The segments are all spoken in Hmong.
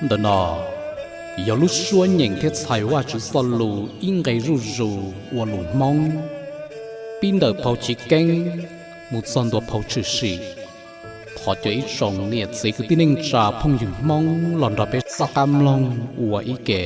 Ntawm no yog lub suab nyeem thiab txhais Vajtswv txoj lus ib nqe zuj zus ua lus Hmoob, pib ntawm phau Chiv Keeb mus txog ntua phau Tshwm Sim. Thov cov ib tsoom niam txiv kwv tij neej tsa phooj ywg Hmoob los nrog peb soj qab mloog ua ib ke.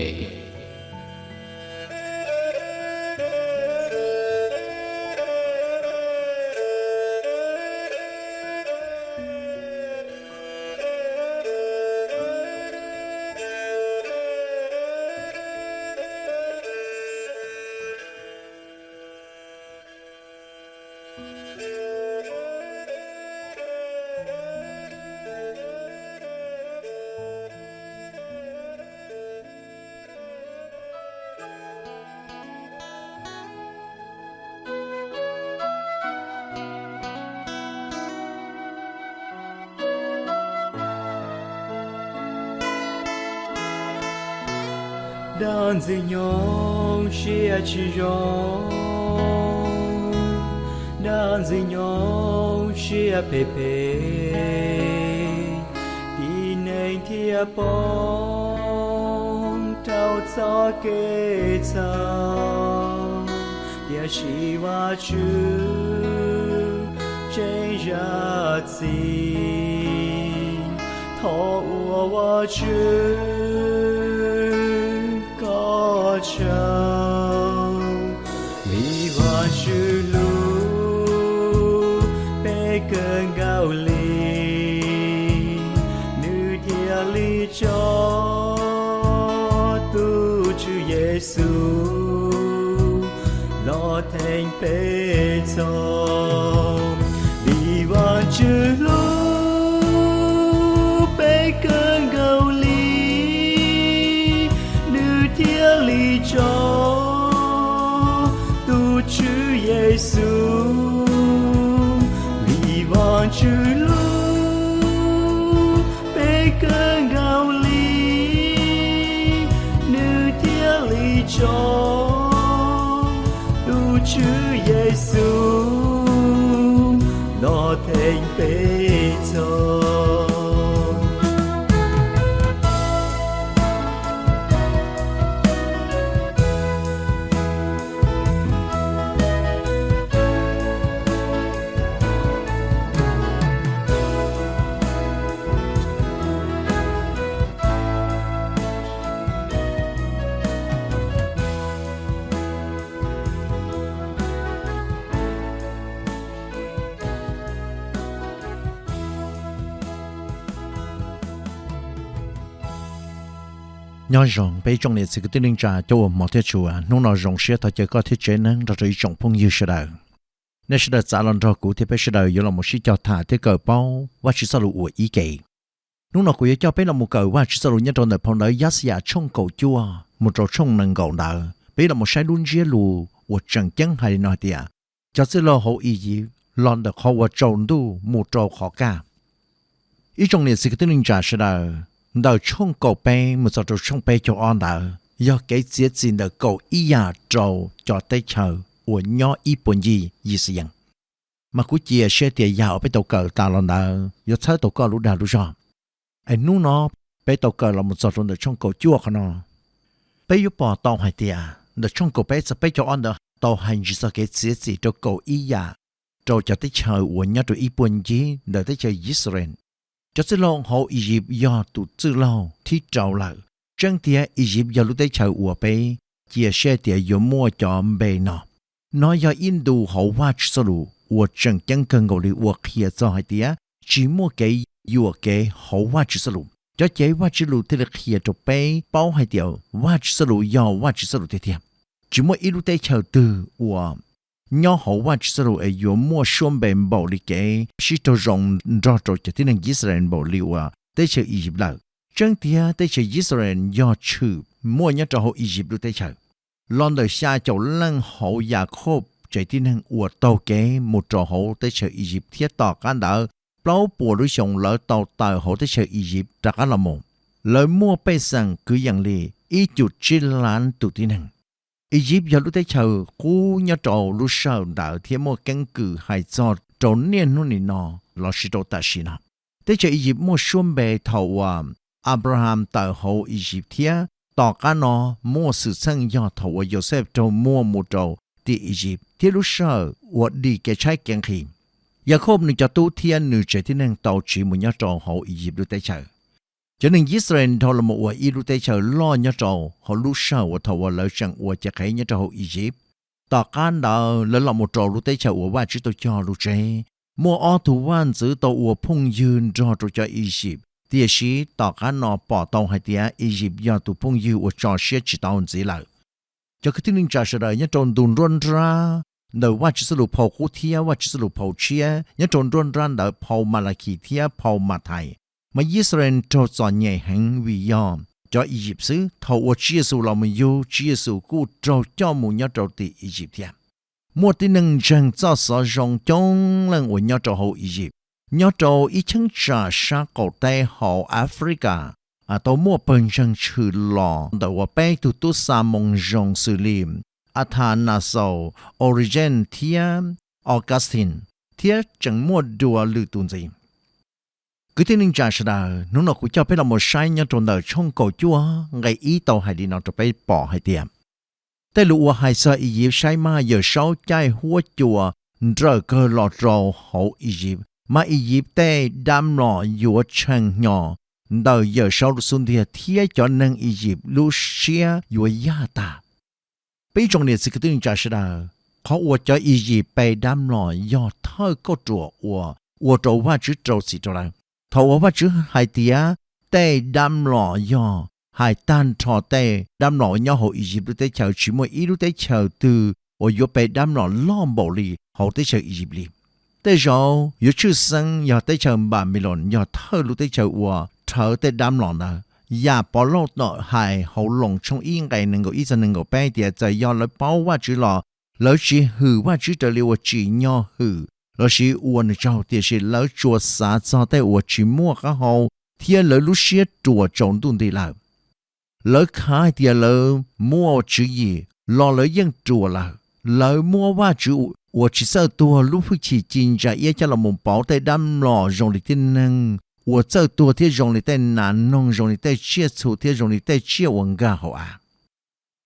Dab ntxwg nyoog siab tsis zoo, dab ntxwg nyoog siab phem phem, tib neeg thiaj poob rau txoj kev txhaum. Tiam sis Vajtswv tseem zam txim, thov ua Vajtswv koj tsaug. Vim Vajtswv hlub peb kawg nkaus li, nws thiaj li tso tus Tswv Yexus los theej peb txhaum. Vim Vajtswv hlub peb kawg nkaus li, nws thiaj li tso tus Tswv Yexus. Vim Vajtswv hlub peb kawg nkaus li, nws thiaj li tso tus Tswv Yexus los theej peb txhaum. Nyob zoo peb tsoom niam txiv kwv tij neej tsa cov uas hmov thiab tshua, hnub no zoo siab thov caw koj thiab tsev neeg nrog rau ib tsoom phooj ywg sawv daws, nej sawv daws txav los nrog kuv thiab peb sawv daws yuav los mus sib cog tham thiab kawm paub Vajtswv txoj lus ua ib ke. Hnub no kuv yuav coj peb los mus kawm Vajtswv txoj lus nyob rau ntawm phau ntawv Yaxayas tshooj kaum cuaj mus rau tshooj nees nkaum ntawd, peb los mus saib lub ntsiab lus uas tseem ceeb hais li no hais tias, cov txwj laug hauv Iziv los ntawm qhov uas tsaus ntuj mus rau qhov kaj. Ib tsoom niam txiv kwv tij neej tsa sawv daws, ntawm tshooj kaum peb mus txog rau tshooj peb caug ob ntawd yog kev txiav txim ntawm kaum ib yam rau cov teb chaws uas nyob ib puag ncig Yixalayees. Mas kuv cia siab tias yam uas peb tau kawm tas los ntawd yuav txhawb tau koj lub dag lub zog. Es hnub no peb tau kawm los mus txog rau ntawm tshooj kaum cuaj qhov no, peb yuav pom tau hais tias ntawm tshooj kaum peb txog peb caug ob ntawd tau hais ntsis txog kev txiav txim rau kaum ib yam rau cov teb chaws uas nyob rau ib puag ncig ntawm teb chaws Yixalayees. Cov txwj laug hauv Iziv yog tus txwj laug thib rau lawm. Tseeb tiag Iziv yog lub teb chaws uas peb cia siab tias yuav muaj cov npe no. No yog ib ntu hauv Vajtswv txoj lus uas tseem ceeb kawg nkaus li uas qhia txog hais tias tsis muaj kev yuam kev hauv Vajtswv txoj lus. Cov cev Vajtswv lus thiaj li qhia rau peb paub hais tias Vajtswv txoj lus yog Vajtswv txoj lus tiag tiag. Tsis muaj ib lub teb chaws twg uas nyob hauv Vajtswv txoj lus es yuav muaj suab npe npaum li kev sib raug zoo nrog rau cov tib neeg Yixalayees npaum li uas teb chaws Iziv lawm. Tseeb tiag teb chaws Yixalayees yog tshwm muaj nyob rau hauv Iziv lub teb chaws. Los ntawm xya caum leej hauv Yakhob tsev tib neeg uas taug kev mus rau hauv teb chaws Iziv thiab tom qab ntawd plaub puas lub xyoo lawv tau tawm hauv teb chaws Iziv rov qab los mus, lawv muaj pej xeem kwv yees li ib cum tsib lab tus tib neeg. Iziv yog lub teb chaws qub nyob rau lub sij hawm ntawd thiab muaj keeb kwm hais txog rau niaj hnub nim no lossis rau tam sim no. Teb chaws Iziv muaj suab npe thaum uas Anplahas tawm hauv Iziv thiab tom qab no muaj xwm txheej yog thaum uas Yauxej raug muag mus rau tim Iziv thiab lub sij hawm uas dim kev tshaib kev nqhis. Yakhauj nws cov tub thiab nws tsev tib neeg tau tsiv mus nyob rau hauv Iziv lub teb chaws. Cov neeg Yixalayees dhau los mus ua ib lub teb chaws loj nyob rau hauv lub sij hawm uas thaum uas lawv tseem ua cev qhev nyob rau hauv Iziv. Tom qab ntawd lawv los mus rau lub teb chaws uas Vajtswv tau cog lus tseg. Muaj ob tug vaj ntxwv tau ua phooj ywg nrog rau cov Iziv, tiam sis tom qab no pom tau hais tias Iziv yog tus phooj ywg uas tso siab tsis tau ntxiv lawm. Cov kwv tij neej tsa sawv daws, nyob rau ntu nruab nrab ntawm Vajtswv txoj lus phau qub thiab Vajtswv txoj lus phau tshiab, nyob rau nruab nrab ntawm phau Malakis thiab phau Mathais, mas Yixalayees raug txom nyem heev vim yog cov Iziv xwb. Thaum uas Tswv Yexus los mus yug, Tswv Yexus kuj raug coj mus nyob rau tim Iziv thiab. Muaj tib neeg ntseeg txoj xov zoo coob leej uas nyob rau hauv Iziv, nyob rau ib cheeb tsam sab qaum teb hauv Africa, tau muaj pawg ntseeg tshwm los ntawm uas peb tug tub xa moo zoo xws li Athanaxaus, Origenes thiab Augustine, thiab tseem muaj dua lwm tus ntxiv. Kwv tij neej tsa sawv daws, hnub no kuv coj peb los mus saib nyob rau ntawm tshooj kaum cuaj nqe ib tau hais li no rau peb pom hais tias, tej lus uas hais txog Iziv saib mas, Yawmsaub caij huab cua nrawm kawg los rau hauv Iziv, mas Iziv tej dab mlom yuav tshee hnyo. Ntawm Yawmsaub lub xub ntiag thiab cov neeg Iziv lub siab yuav yaj tag. Peb tsoom niam txiv kwv tij neej tsa sawv daws, qhov uas cov Iziv pe dab mlom yog thawj kauj ruam uas ua rau Vajtswv rau txim rau lawv. Thaum uas Vajtswv hais tias tej dab mlom yog hais tag nrho tej dab mlom uas nyob hauv Iziv lub teb chaws, tsis muaj ib lub teb chaws twg uas yuav pe dab mlom loj npaum li hauv teb chaws Iziv li. Tej zaum yuav tshwj xeeb yog teb chaws Npanpiloos yog thawj lub teb chaws uas rhawv tej dab mlom ntawd. Yam Povlauj tau hais hauv Loos tshooj ib nqe nees nkaum ib txog nees nkaum peb tias txawm yog lawv paub Vajtswv los lawv tsis hwm Vajtswv raws li uas tsim nyog hwm lossis ua nws tsaug, tiam sis lawv tsuas xav txog tej uas tsis muaj qab hau thiab lawv lub siab ruam tsaus ntuj nti lawm. Lawv khav hais tias lawv muaj tswv yim los lawv yeej ruam lawm. Lawv muab Vajtswv uas tsis txawj tuag lub hwj chim ci ntsa iab coj los mus pauv tej dab mlom zoo li tib neeg uas txawj tuag thiab zoo li tej nas noog, zoo li tej tsiaj txhu thiab zoo li tej tsiaj uas nkag hauv av.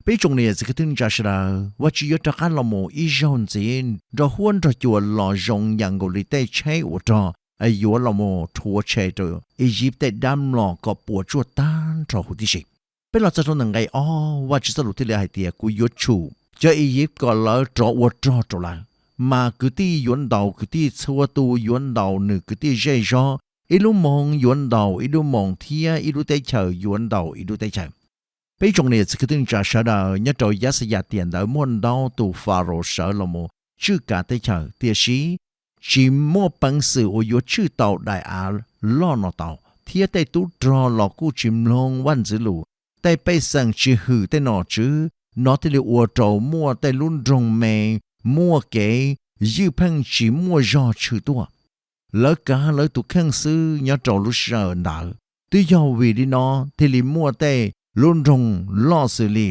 Peb tsoom niam txiv kwv tij neej tsa sawv daws, Vajtswv yuav rov qab los mus ib zaug ntxiv nrog huab nrog cua los zoo yam nkaus li tej tsheb uas rog, yuav los mus rhuav tshem rau Iziv tej dab mlom kom puas tsuaj tag nrho huv tib si. Peb los txog rau ntawm nqe ob, Vajtswv txoj lus thiaj li hais tias, kuv yuav tshum cov Iziv kom lawv rov ua rog rau lawv. Mas kwv tij yuav ntaus kwv tij, txhua tus yuav ntaus nws kwv tij zej zog, ib lub moos yuav ntaus ib lub moos thiab ib lub teb chaws yuav ntaus ib lub teb chaws. Peb tsoom niam txiv kwv tij neej tsa sawv daws, nyob rau Yaxayas tiam ntawd muaj ntau tus Falaus sawv los mus tswj kav teb chaws, tiam sis tsis muaj peev xwm uas yuav tswj tau daim av loj no tau, thiab tej tub rog los kuj tsis mloog vaj ntxwv lus. Tej pej xeem tsis hwm tej nom tswv no thiaj li ua rau muaj tej lub nroog me, muaj kev ywj pheej tsis muaj zog tshwm tuaj. Lawv kav lawv tus kheej xwb nyob rau lub sij hawm ntawd. Twb yog vim li no thiaj li muaj tej lub nroog loj xws li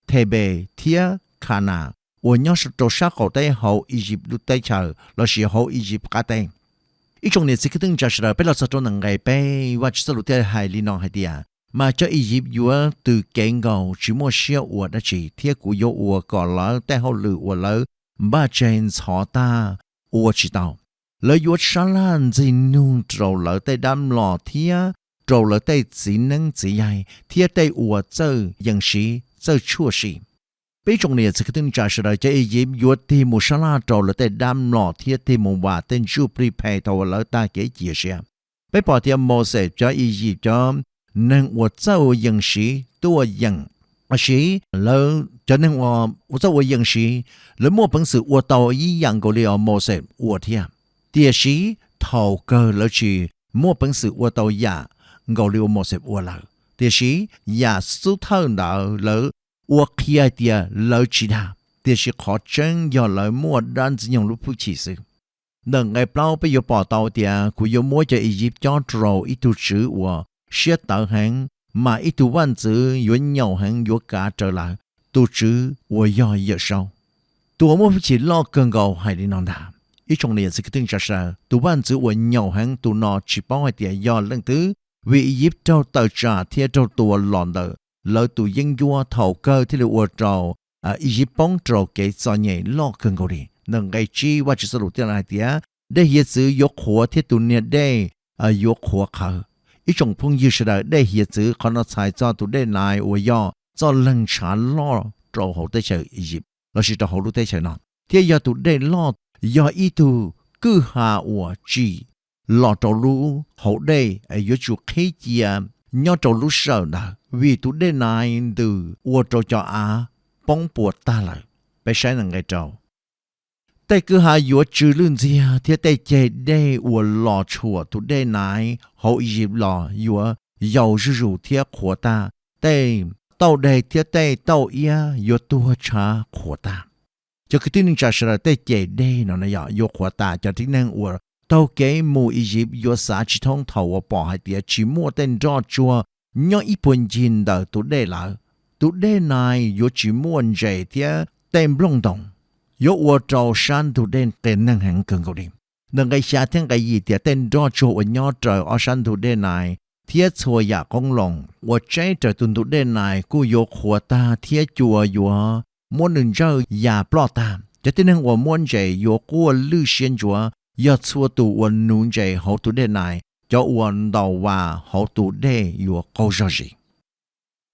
Thebes thiab Khanas uas nyob rau sab qaum teb hauv Iziv lub teb chaws lossis hauv Iziv qab teb. Ib tsoom niam txiv kwv tij neej tsa sawv daws, peb los txog rau ntawm nqe peb, Vajtswv txoj lus thiaj hais li no hais tias, mas cov Iziv yuav tws kev nkaus tsis muaj siab ua dab tsi, thiab kuv yuav ua kom lawv tej hauj lwm uas lawv npaj tseg ntxhov tag ua tsis tau. Lawv yuav sab laj ntxig nug rau lawv tej dab mlom thiab rau lawv tej txiv neeb txiv yaig thiab tej uas txawj yees siv txawj tshuaj sim. Peb tsoom niam txiv kwv tij neej tsa sawv daws, cov Iziv yuav tig mus sab laj rau lawv tej dab mlom thiab tig mus vam tej ntsuj plig phem thaum uas lawv tag kev cia siab. Peb pom tias Mauxes, cov Iziv cov neeg uas txawj ua yees siv tuaj yeem, tab sis lawv cov neeg uas txawj ua yees siv, lawv muaj peev xwm ua tau ib yam nkaus li uas Mauxes ua thiab. Tiam sis thaum kawg lawv tsis muaj peev xwm ua tau yam nkaus li uas Mauxes ua lawm. Tiam sis yam xub thawj ntawd lawv ua qhia hais tias lawv tsis dag, tiam sis qhov tseeb yog lawv muaj dab ntxwg nyoog lub hwj chim xwb. Ntawm nqe plaub peb yuav pom tau tias, kuv yuav muab cov Iziv cob rau ib tug tswv uas siab tawv heev, mas ib tug vaj ntxwv yuav nyaum heev yuav kav rawv lawv, tus tswv uas yog Yawmsaub. Tus uas muaj hwj chim loj kawg nkaus hais li no ntag. Ib tsoom niam txiv kwv tij neej tsa sawv daws, tus vaj ntxwv uas nyaum heev tus no tsis paub hais tias yog leej twg, vim Iziv raug tawm tsam thiab raug tua los ntawm lawv tus yeeb ncuab, thaum kawg thiaj li ua rau Iziv poob rau kev txom nyem loj kawg nkaus li. Ntawm nqe tsib Vajtswv txoj lus thiaj hais tias, dej hiav txwv yuav qhuav thiab tus niag dej yuav qhuav qhawv. Ib tsoom phooj ywg sawv daws, dej hiav txwv qhov no txhais txog tus dej nais uas yog txoj leeg ntshav loj rau hauv teb chaws Iziv lossis rau hauv lub teb chaws no, thiab yog tus dej loj, yog ib tug kwj ha uas tsim los rau lub hauv dej yuav tsum qhib cia nyob rau lub sij hawm ntawd, vim tus dej nais ntws ua rau cov av poob puas tag lawm. Peb saib nqe rau. Tej kwj ha yuav tsw lwj ntxiag thiab tej ceg dej uas los tshuam tus dej nais hauv Iziv los yuav yau zuj zus thiab qhuav tag. Tej tauj deg thiab tej tauj iab yuav tuag tshav qhuav tag. Cov kwv tij neej tsa sawv daws, tej ceg dej no yuav qhuav tas. Cov tib neeg uas taug kev mus Iziv yuav xav tsis thoob thaum uas pom hais tias tsis muaj tej nroj tsuag nyob ib puag ncig ntawm tus dej lawm. Tus dej nais yuav tsis muaj ntses thiab tej nplooj ntoos, yuav ua rau sab ntug dej qias neeg heev kawg nkaus li. Ntawm nqe xya thiab nqe yim tias tej nroj tsuag uas nyob raws ob sab ntug dej nais thiab txhua yam qoob loo uas tseb raws tus ntug dej nais kuj yuav qhuav tag thiab cua yuav muab nws ntsawj ya ploj tag. Cov tib neeg uas muab ntses yuav quaj lwj siab ntsuav, yog txhua tus uas nuv ntses hauv tus dej nais, cov uas ntaus vas hauv tus dej yuav qaug zog zis.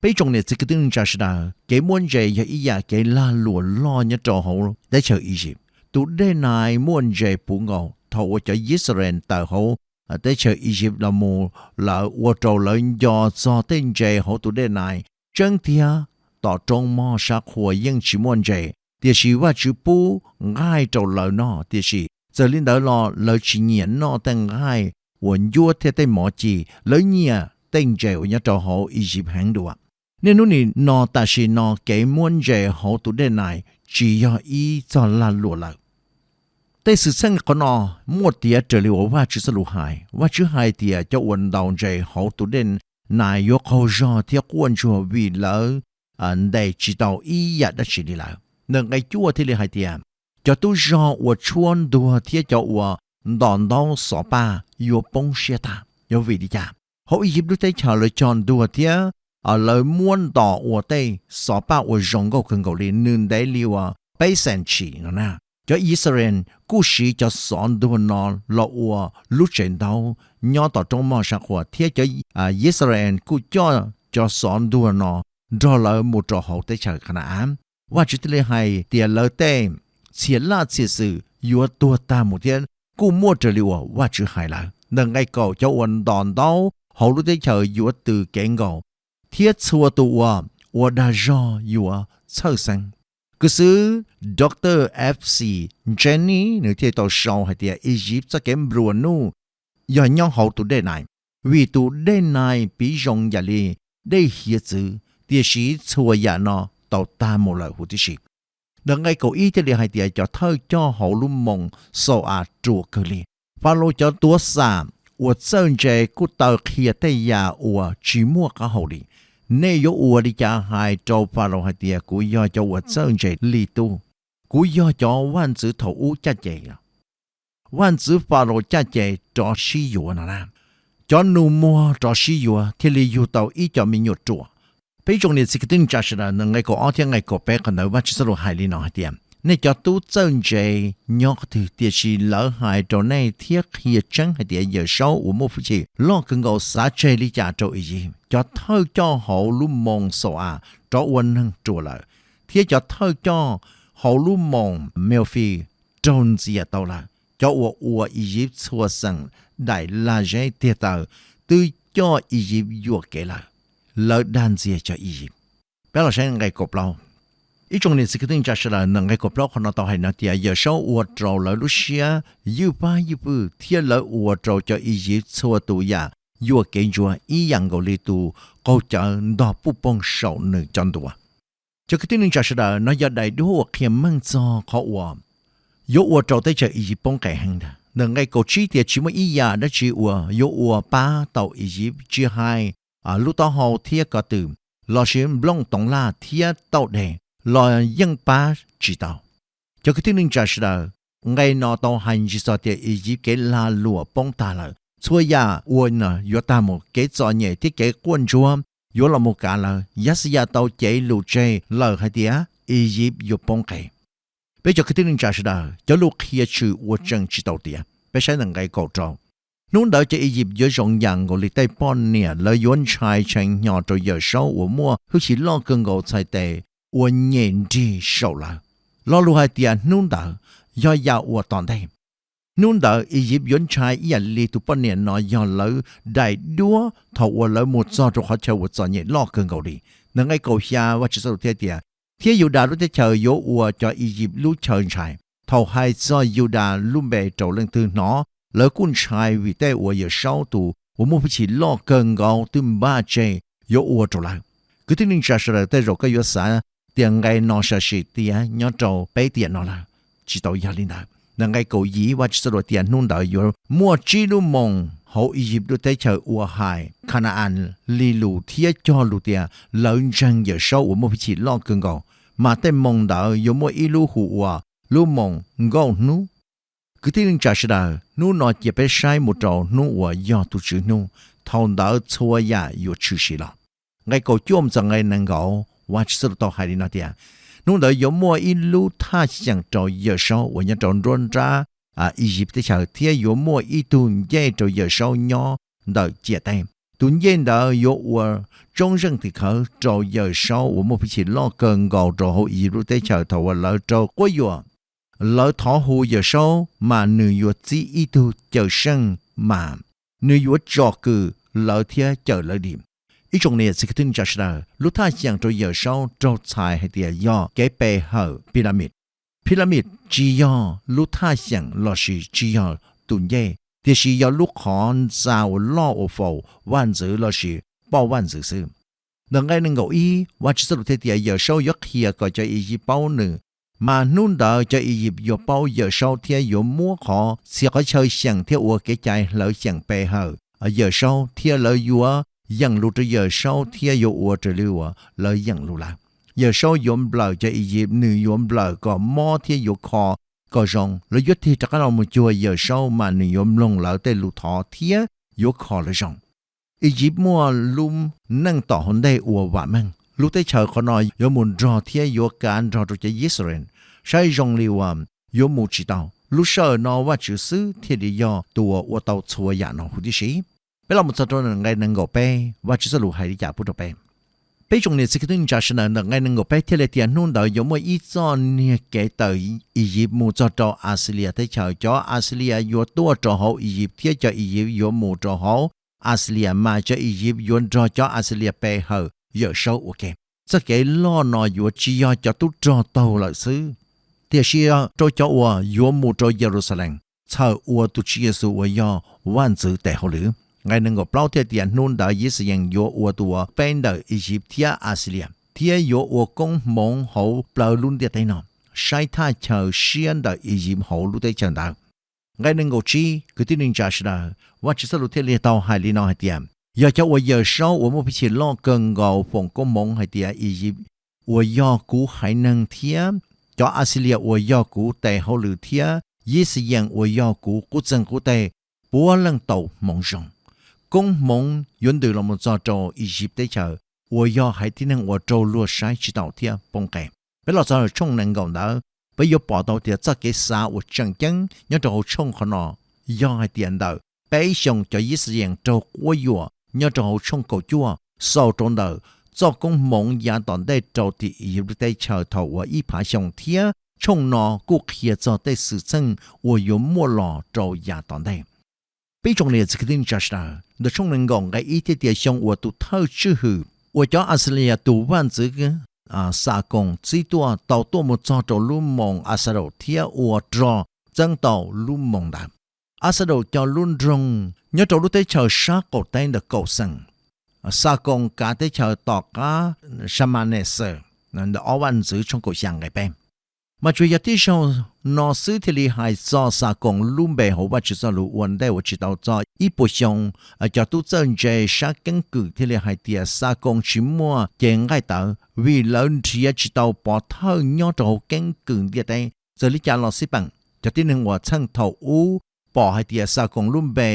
Peb tsoom niam txiv kwv tij neej tsa sawv daws, kev muaj ntses yog ib yam kev lag luam loj nyob rau hauv teb chaws Iziv. Tus dej nais muaj ntses puv nkaus. Thaum uas cov Yixalayees tawm hauv teb chaws Iziv los mus, lawv ua rau lawv nco txog tej ntses hauv tus dej nais. Tseeb tiag, tom roob moj sab qhua yeej tsis muaj ntses, tiam sis Vajtswv pub nqaij rau lawv noj. Tiam sis txawm li ntawd los lawv tsis nyiam noj tej nqaij uas ncuab thiab tej mov ci, lawv nyiam tej ntses uas nyob rau hauv Iziv heev dua. Niaj hnub nim no tam sim no kev muab ntses hauv tus dej nais tsis yog ib txog lag luam lawm. Tej xwm txheej qhov no muaj tiav raws li uas Vajtswv txoj lus hais. Vajtswv hais tias cov uas ntaus ntses hauv tus dej nais yuav qaug zog thiab quaj ntsuag vim lawv ntes tsis tau ib yam dab tsi li lawm. Ntawm nqe cuaj thiaj li hais tias, cov tub zog uas tshuab ntuag thiab cov uas ntos ntaub xov paj yuav poob siab tag. Yog vim li cas? Hauv Iziv lub teb chaws lawv cog ntuag thiab lawv muab ntos ua tej xov paj uas zoo nkauj kawg nkaus li, nws ntev li uas peb xees tshim no na. Cov Yixalayees kuj siv cov xov ntuag no los ua lub tsev ntaub nyob tom roob moj sab qhua, thiab cov Yixalayees kuj coj cov xov ntuag no nrog lawv mus rau hauv teb chaws Khana-as. Vajtswv thiaj li hais tias lawv tej txhia laj txhia xwm yuav tuag tag mus thiab kuj muaj raws li uas Vajtswv hais lawm. Ntawm nqe kaum, cov uas ntos ntaub hauv lub teb chaws yuav tws kev nkaus, thiab txhua tus uas ua dag zog yuav txhawj xeeb. Kws xwb Dr. F. C. Jenny nws thiaj tau sau hais tias Iziv txoj kev nplua nuj yog nyob hauv tus dej nais, vim tus dej nais piv zoo yam li dej hiav txwv, tiam sis txhua yam no tau tag mus lawm huv tib si. Ntawm nqe kaum ib thiaj li hais tias cov thawj coj hauv lub moos Xau-as ruam kawg li. Falaus cov tuav xam uas txawj ntse kuj taw qhia tej yam uas tsis muaj qab hau li. Nej yuav ua li cas hais rau Falaus hais tias kuv yog cov uas txawj ntse li tub? Kuv yog cov vaj ntxwv thaum ub caj ces los. Vaj ntxwv Falaus caj ces rov sib yuav no na. Cov nus muag rov sib yuav thiaj li yug tau ib co me nyuam ruam. Peb tsoom niam txiv kwv tij neej tsa sawv daws, nqe kaum ob thiab nqe kaum peb qhov ntawd Vajtswv txoj lus hais li no hais tias, nej cov tub txawj ntse nyob qhov twg, tiam sis lawv hais rau nej thiab qhia tseeb hais tias Yawmsaub uas muaj hwj chim loj kawg nkaus xav tseg li cas rau Iziv? Cov thawj coj hauv lub moos Xau-as rov ua neeg ruam lawm, thiab cov thawj coj hauv lub moos Meufis raug ntxias tau lawm. Cov uas ua Iziv txhua xeem daim lag zeb tiag taw twb coj Iziv yuam kev lawm, lawv dag ntxias cov Iziv. Peb los saib nqe kaum plaub. Ib tsoom niam txiv kwv tij neej tsa sawv daws, ntawm nqe kaum plaub qhov no tau hais no tias Yawmsaub ua rau lawv lub siab ywj pab ywj pwj, thiab lawv ua rau cov Iziv txhua tus yam yuam kev ntsuav ib yam nkaus li tus qaug cawv ntog puj poog saum nws cov ntuas. Cov kwv tij neej tsa sawv daws, no yog daim duab uas qhia meej txog qhov uas yuav ua rau teb chaws Iziv poob qes heev ntag. Ntawm nqe kaum tsib tias tsis muaj ib yam dab tsi uas yuav ua pab tau Iziv, tsis hais lub taub hau thiab ko tw, lossis nplooj toov laj thiab tauj deg los yeej pab tsis tau. Cov kwv tij neej tsa sawv daws, nqe no tau hais ntsig txog tias Iziv kev lag luam poob tag lawm, Txhua yam uas yuav tag mus, kev txom nyem thiab kev quaj ntsuag yuav los mus kav lawv. Yaxayas tau cev lus tseg lawm hais tias Iziv yuav poob qes. Peb cov kwv tij neej tsa sawv daws, cov lus qhia tshwm ua tseem tsis tau tiav. Peb saib ntawm nqe kaum rau: Hnub ntawd cov Iziv yuav zoo yam nkaus li tej poj niam, lawv yuav ntshai tshee hnyo rau Yawmsaub uas muaj hwj chim loj kawg nkaus txhais tes uas nyem nrig saum lawv. Lo lus hais tias hnub ntawd yog yam uas tom ntej. Hnub ntawd Iziv yuav ntshai ib yam li tus poj niam no yog lawv daim duab thaum uas lawv mus txog rau qhov chaw uas txom nyem loj kawg nkaus li. Ntawm nqe kaum xya Vajtswv txoj lus thiaj tias: Thiab Yudas lub teb chaws yuav ua cov Iziv lub chaw ntshai. Thaum hais txog Yudas lub npe rau leej twg hnov, lawv kuj ntshai vim tej uas Yawmsaub tus uas muaj hwj chim loj kawg nkaus twb npaj tseg yuav ua rau lawv. Kwv tij neej tsa sawv daws, tej zaum koj yuav xav tias nqe no sam sim tiav nyob rau peb tiam no lawm. Tsis tau yog li ntawd. Ntawm nqe kaum yim Vajtswv txoj lus tias hnub ntawd yuav muaj tsib lub moos hauv Iziv lub teb chaws uas hais Khana-as li lus thiab cog lus tias lawv ntseeg Yawmsaub uas muaj hwj chim loj kawg nkaus, mas tej moos ntawd yuav muaj ib lub hu ua lub moos Nkauj Hnub. Kwv tij neej tsa sawv daws, hnub no cia peb saib mus rau hnub uas yog tus Tswv hnub, thaum ntawd txhua yam yuav tshwm sim los. Nqe kaum cuaj mus txog nqe nees nkaum, Vajtswv txoj lus tau hais li no tias: Hnub ntawd yuav muaj ib lub thaj xyeem rau Yawmsaub uas nyob rau nruab nrab Iziv teb chaws, thiab yuav muaj ib tug ncej rau Yawmsaub nyob ntawm ciam teb. Tus ncej ntawd yuav ua tsoob zeej tim khawv rau Yawmsaub uas muaj hwj chim loj kawg nkaus rau hauv Iziv lub teb chaws thaum uas lawv raug quab yuam. Lawv thov hu Yawmsaub, mas nws yuav txib ib tug cawm seej, mas nws yuav tsom kwm lawv thiab cawm lawv dim. Ib tsoom niam txiv kwv tij neej tsa sawv daws, lub thaj xyeem rau Yawmsaub raug txhais hais tias yog kev pe hawm Pyramid. Pyramid tsis yog lub thaj xyeem lossis tsis yog tus ncej, tiam sis yog lub qhov ntxa uas loj uas faus vaj ntxwv lossis pauj vaj ntxwv xwb. Ntawm nqe nees nkaum ib, Vajtswv txoj lus thiaj tias Yawmsaub yuav qhia kom cov Iziv paub nws, mas hnub ntawd cov Iziv yuav paub Yawmsaub thiab yuav muab qhov txhia qhov chaw xyeem thiab ua kev cai hlawv xyeem pe hawm Yawmsaub, thiab lawv yuav yeem lus rau Yawmsaub thiab yuav ua raws li uas lawv yeem lus lawm. Yawmsaub yuav nplawm cov Iziv, nws yuav nplawm kom mob thiab yuav kho kom zoo. Lawv yuav tig rov qab los mus cuag Yawmsaub, mas nws yuav mloog lawv tej lus thov thiab yuav kho lawv zoo. Iziv muaj lub neej tom hauv ntej uas vam meej. Lub teb chaws qhov no yuav mus nrog thiab yuav kav nrog rau cov Yixalayees. Saib zoo li uas yuav mus tsis tau. Lub sij hawm no Vajtswv xwb thiaj li yog tus uas ua tau txhua yam no huv tib si. Peb los mus txog rau nqe nees nkaum peb, Vajtswv txoj lus hais li cas pub rau peb? Peb tsoom niam txiv kwv tij neej tsa sawv daws, ntawm nqe nees nkaum peb thiaj li tias hnub ntawd yuav muaj ib txoj niag kev tawm Iziv mus txog rau Axilias teb chaws. Cov Axilias yuav tuaj rau hauv Iziv thiab cov Iziv yuav mus rau hauv Axilias, mas cov Iziv yuav nrog cov Axilias pe hawm Yawmsaub ua ke. Txoj kev loj no yuav tsis yog cov tub rog taug lawm xwb, tiam sis rau cov uas yuav mus rau Yeluxalees txhawm ua tus Tswv Yexus uas yog vaj ntxwv tes hauj lwm. Nqe nees nkaum plaub thiaj tias hnub ntawd Yixayees yuav ua tus uas peb ntawm Iziv thiab Axilias, thiab yuav ua koob hmoov hauv plaws lub ntiaj teb no. Saib thaj chaw siab ntawm Iziv hauv lub teb chaws ntawd. Nqe nees nkaum tsib, kwv tij neej tsa sawv daws, Vajtswv txoj lus thiaj li tau hais li no hais tias, yog cov uas Yawmsaub uas muaj hwj chim loj kawg nkaus foom koob hmoov hais tias Iziv uas yog kuv haiv neeg thiab cov Axilias uas yog kuv tes hauj lwm thiab Yixayees uas yog kuv qub txeeg qub teg puav leej tau hmoov zoo. Koob hmoov yuav ntws los mus txog rau Iziv teb chaws uas yog haiv tib neeg uas raug luag saib tsis taus thiab poob qes. Peb los txog tshooj nees nkaum ntawd, peb yuav pom tau tias txoj kev xav uas tseem ceeb nyob rau hauv tshooj qhov no yog hais tias ntawm peb xyoos cov Yixayees raug quab yuam nyob rau hauv tshooj kaum cuaj xaus rau ntawm txoj koob hmoov yav tom ntej rau tim Iziv lub teb chaws thaum uas ib phav xyoo, thiab tshooj no kuj qhia txog tej xwm txheej uas yuav muaj los rau yav tom ntej. Peb tsoom niam txiv kwv tij neej tsa sawv daws, ntawm tshooj nees nkaum nqe ib thiaj tias xyoo uas tus thawj tswj hwm uas cov Axilias tus vaj ntxwv Xakoos txib tuaj tau tuaj mus txog rau lub moos Axadoos thiab ua rog txeeb tau lub moos ntawd. Axadoos cog lub nroog nyob rau lub teb chaws sab qaum teb ntawm Kaum Xeem. Xakoos kav teb chaws tom qab Samaneses ntawm Ob Vaj Ntxwv tshooj kaum xya nqe peb. Mas tsuas yog tib zaug no xwb thiaj li hais txog Xakoos lub npe hauv Vajtswv txoj lus. Ua ntej uas tsis tau txog ib puas xyoo, cov tub txawj ntse sab keeb kwm thiaj li hais tias Xakoos tsis muaj cev nqaij tawv vim lawv nrhiav tsis tau pov thawj nyob rau hauv keeb kwm ntiaj teb. Txawm li cas los xij peem, cov tib neeg uas txheej thaum ub pom hais tias Xakoos lub npe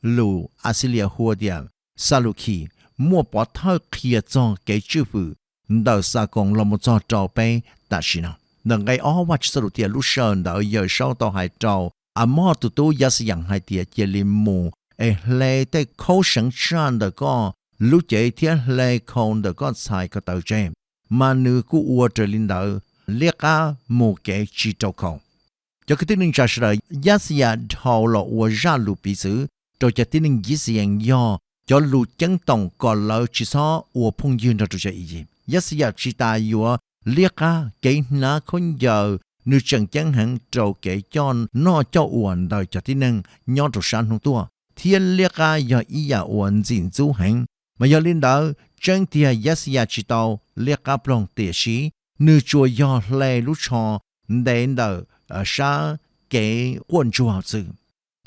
lus Axilias hu ua tias Xalukhis, muaj pov thawj qhia txog kev tswj hwm ntawm Xakoos los mus txog rau peb tam sim no. Ntawm nqe ob Vajtswv txoj lus tias lub sij hawm ntawd Yawmsaub tau hais rau Amos tus tub Yaxayas hais tias cia li mus es hle tej khaub seev tshaj ntawm koj lub cev thiab hle khau ntawm koj txhais ko taw tseg, mas nws kuj ua raws li ntawd, liab qab mus kev tsis rau khau. Cov kwv tij neej tsa sawv daws, Yaxayas dhau los ua zaj lus piv txwv rau cov tib neeg Yixalayees yog cov lus ceeb toom kom lawv tsis txhob ua phooj ywg nrog rau cov Iziv. Yaxayas tsis tas yuav liab qab kev hnav khaub ncaws, nws tseem ceeb heev rau kev coj noj coj ua ntawm cov tib neeg nyob rau sab hnub tuaj, thiab liab qab yog ib yam uas ntxim ntxub heev. Mas yog li ntawd, tseeb tiag Yaxayas tsis tau liab qab ploog, tiam sis nws tsuas yog hle lub tsho ntev ntawm sab kev quaj ntsuag xwb.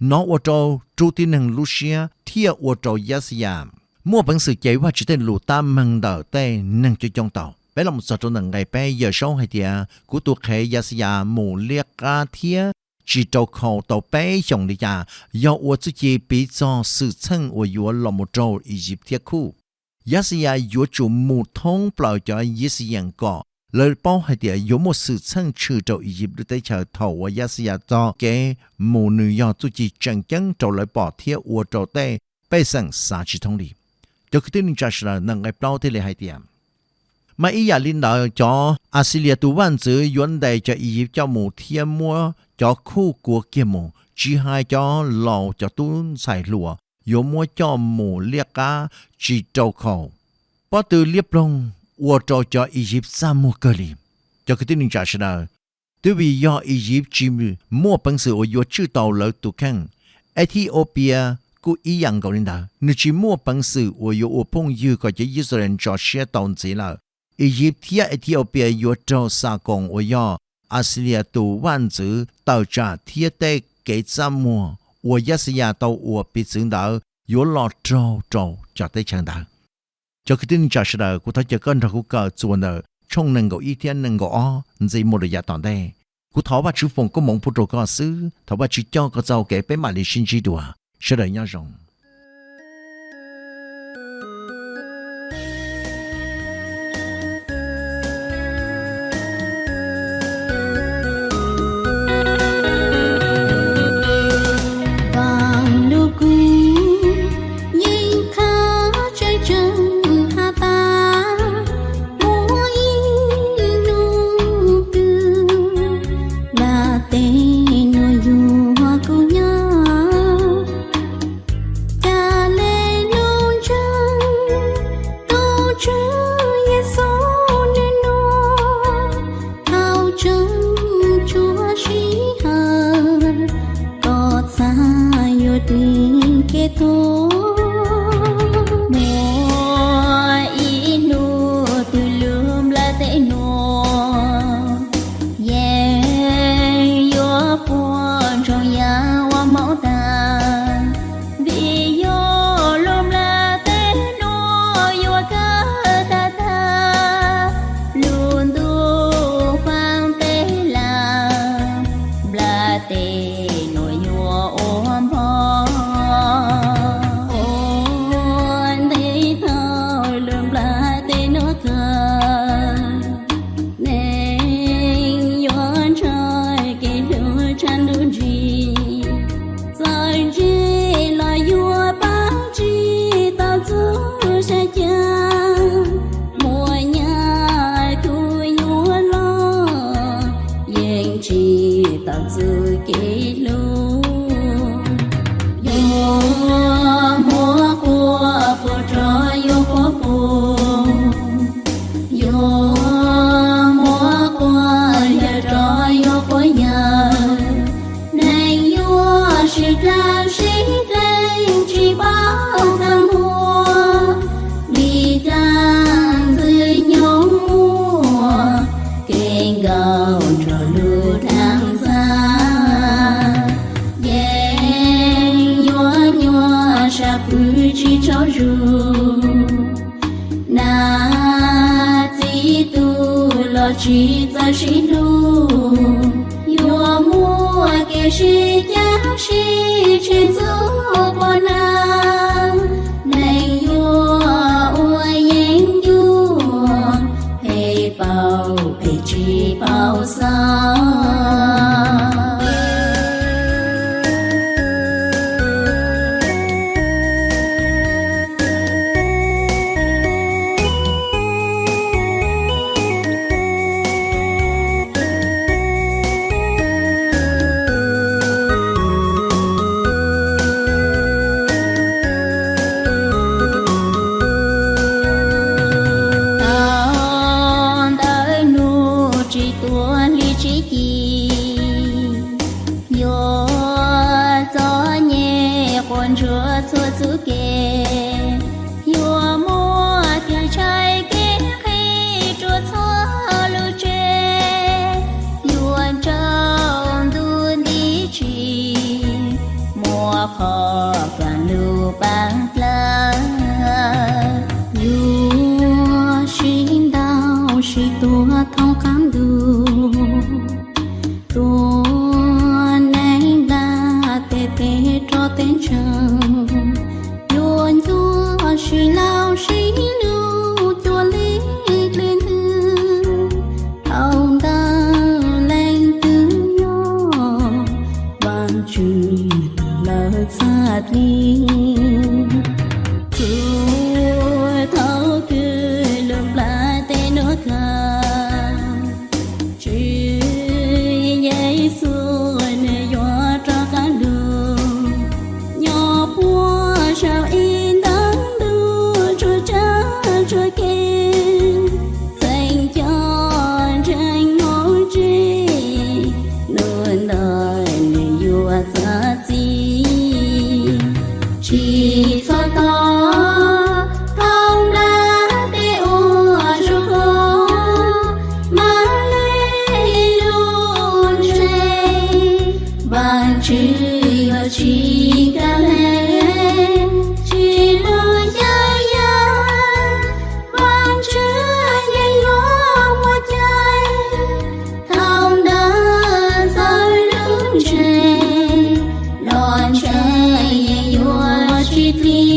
Nov ua rau rub tib neeg lub siab thiaj ua rau Yaxayas muaj peev xwm cev Vajtswv tej lus tab meeg ntawm tej neeg coob coob tau. Peb los mus txog rau ntawm nqe peb, Yawmsaub hais tias kuv tus qhev Yaxayas mus liab qab thiab tsis rau khau tau peb xyoos li cas, yog ua txuj ci piv txog xwm txheej uas yuav los mus raug Iziv thiab khuj. Yaxayas yuav tsum mus thoob plaws cov Yixalayees kom lawv paub hais tias yuav muaj xwm txheej tshwm rau Iziv lub teb chaws. Thaum uas Yaxayas txoj kev mus nws yog txuj ci tseem ceeb rau lawv pom thiab ua rau tej pej xeem xav tsis thoob li. Cov kwv tij neej tsa sawv daws, ntawm nqe plaub thiaj li hais tias, mas ib yam li ntawd cov Axilias tus vaj ntxwv yuav ntes cov Iziv coj mus thiab muab cov khuj kuav kiag mus, tsis hais cov laus cov tub ntxhais hluas yuav muab coj mus liab qab tsis rau khau. Pob tw liab ploog ua rau cov Iziv txaj muag kawg li. Cov kwv tij neej tsa sawv daws, twb vim yog Iziv tsis muaj peev xwm uas yuav tswj tau lawv tus kheej, Ethiopia kuj ib yam nkaus li ntawd, nws tsis muaj peev xwm uas yuav ua phooj ywg kom cov Yixalayees tso siab tau ntxiv lawm. Iziv thiab Ethiopia yuav raug Xakoos uas yog Axilias tus vaj ntxwv tawm tsam thiab tej kev txaj muag uas Yaxayas tau ua piv txwv ntawd yuav los raug rau cov teb chaws ntawd. Cov kwv tij neej tsa sawv daws, kuv thov caw koj nrog kuv kawm txuas ntawm tshooj nees nkaum ib thiab nees nkaum ob ntxiv mus rau yav tom ntej. Kuv thov Vajtswv foom koob hmoov pub rau koj xwb, thov Vajtswv coj koj txoj hau kev, peb mam li sib ntsib dua. Sawv daws nyob zoo. Vaaj lug kug yeej qha tseeb tseeb has tas, muaj ib nub twg nplaj teb nuav yuav kub nyob. Ca le lug ntseeg tug Tswv Yexus nwg nuav, thaus tseeb tsuav sij hawm, koj txhaj yuav dlhwg kev tuag. Muaj ib nub twg lug nplaj teb nuav yeej yuav puag ntsoog yaam uas moog taag, vim yog lug nplaj teb nuav yuav kawg tag tag, lug ntuj faaj peb lawm, nplaj teb nuav yuav ua npog. Ua ntej thaus lug nplaj teb nuav kawg, neeg yuav ntshaw kev hlub tshaaj ntuj ntsis. Txawm ntse los yuav paab tsi tau txuj sa caa, muaj nyaj tug yuav loj yeej tsi tau txuj kev hlub. Yuav muab quaj puag rov yuav quaj puag, yuav muab quaj yawg rov yuav quaj yawg. Neeg yuav sib dlaab sib dleeg tsi paub txaj muag, vim dlaab ntxwg nyoog muaj kev nkaum nrug lub dlaab ntxhab. Yeej yuav nyuaj sab pwg tsi tsaug zug, nam txiv tug los tsi txawj sib hlub. Yuav muaj Ua kev sib cav sib tseg ntxub quas na, neeg yuav ua yeeb ncuab, phem paum phem tsis paub xov. Tau ntawm hnub tsis tuaj hli tsis ci, yuav txom nyem quas ntsuag txhua txuj kev, yuav muaj kev ntshai kev qhib rua txhua lub tsev, yuav nrauj ntuj nti tsi, muaj qhov kawg lug paab dlawg, yuav sib ntaus sib tua thoob qaab ntuj, tua neeg nplaj tes teb roj teb ntseeg, yuav ncuab sib laug sib lug cuag li dle ntwg, thaum ntawd leej twg yog Vaajtswv lawv txhaj dlig? Txhua thaum kws lug nplaj tes nuav kawg, Tswv Yexus nwg yuav rov qaab lug, nyob puag saum ib ntaag ntuj tsuas tsav tsuas kev, txheej cov ntseeg moog ntsib, nub ntawd nwg yuav txav txim. Tsis txhob thov, thoob nplaj teb ua zug hov, maam le lug ntseeg, Vaajtswv yuav tsis kaam le, tsis lug xyaw yaj, Vaajtswv yeej yuav muaj cai. Thaum ntawd txawm lug ntseeg, los ntseeg yeej yuav tsis dlig.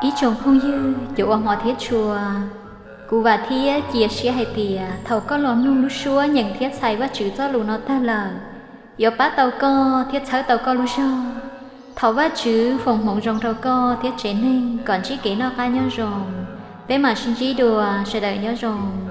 Ib tsoom phooj ywg cov ua hmov thiab tshua, kuv vam thiab cia siab hais tias thaum koj los mloog lub suab nyeem thiab txhais Vajtswv txoj lus no tag lawm, yuav pab tau koj thiab txhawb tau koj lub zog. Thov Vajtswv foom hmoov zoo rau koj thiab tsev neeg kom ntsib kev noj qab nyob zoo. Peb mam sib ntsib dua, sawv daws nyob zoo.